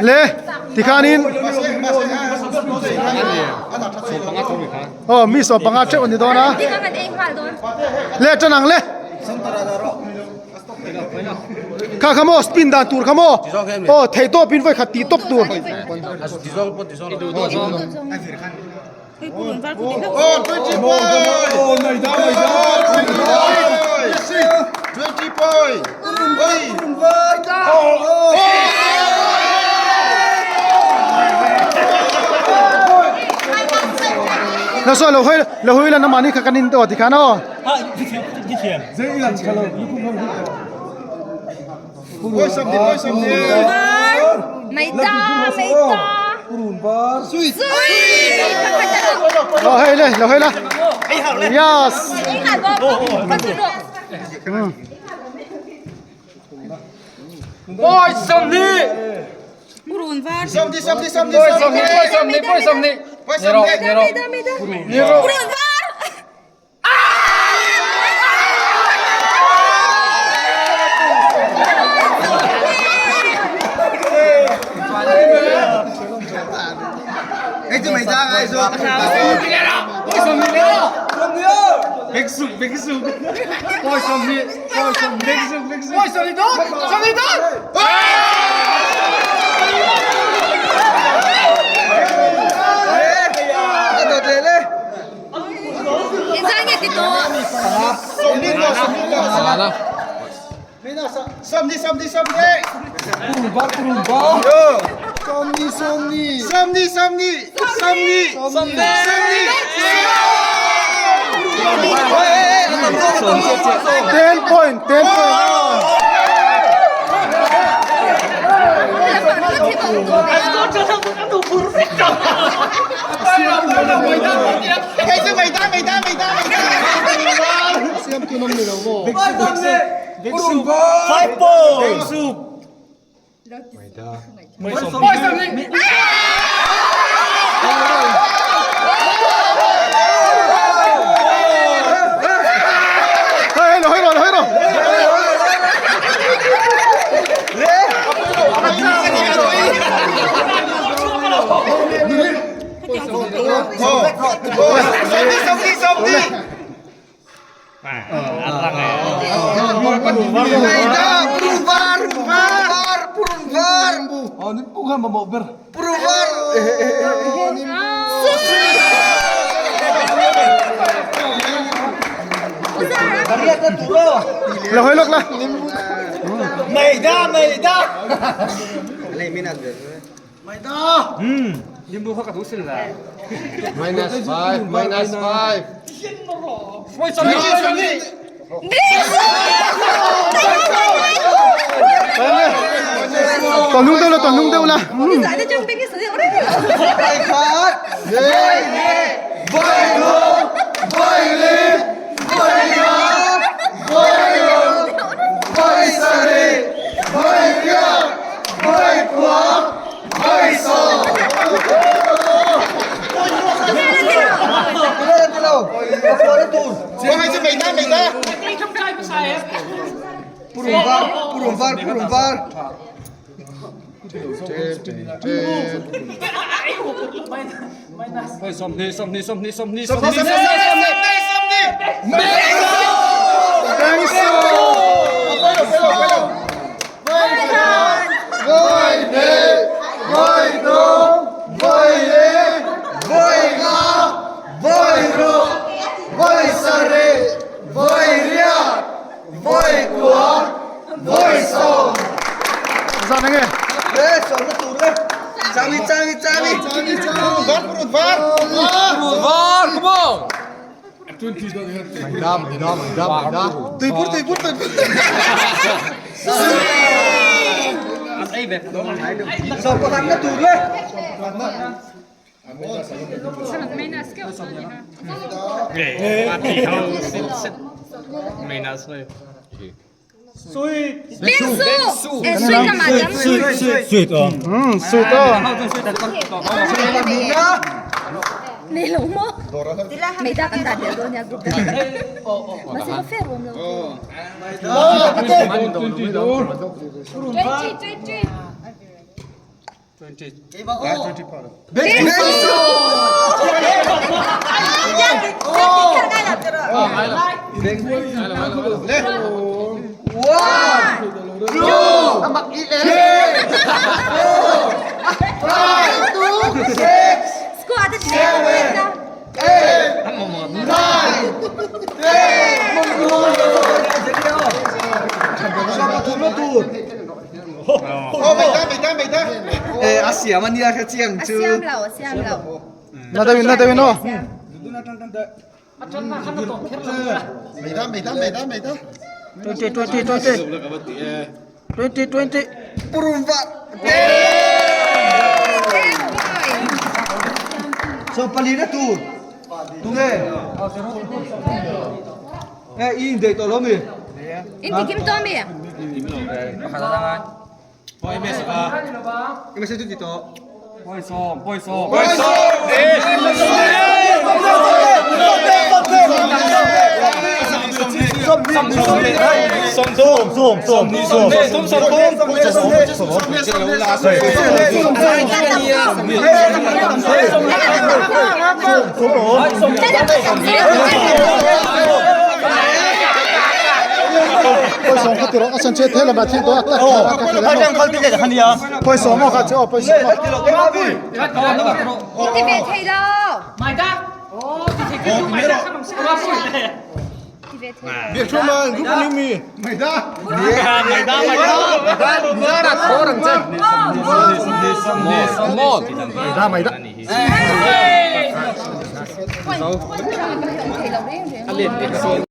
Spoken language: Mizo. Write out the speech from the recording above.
Le tikhanin aw mi 15 theuh ani dawn a le tan ang le kha kha maw spin dan tur kha maw aw thei tawp in vawi khat tih tawp tur. Lo sawi lo hawi lo hawi lan amahni kha kan in tawh tikhan aw. Lo hawi le lo hawi la. Yes. Boy 20. Boy 20, boy 20, boy 20. Ten point, ten point. Hei, lo hawi rawh, lo hawi rawh. Lo hawi lawk la. Minus 5, minus 5. Tawlh hnung deuh la, tawlh hnung deuh la. Thanks Zan ange. Tuipur, tuipur, tuipur. Sweet aw. A siam ania kha chiang chu. A siam lo, a siam lo. Na deuhin, na deuhin aw. 20 20 20 20 20 So pali na tur. Tunge. Eh in dei to lo mi. In ti kim to mi? Em sẽ ti to. Poi som, poi som. Poi sawm kha ti rawh, a chan che thei lamah thil tawh a tak kha a ka thil a Poi sawm aw kha che aw poi sawm aw. In ti ve thei lo. Ti ve thei lo. Come on. Thei lo reng reng.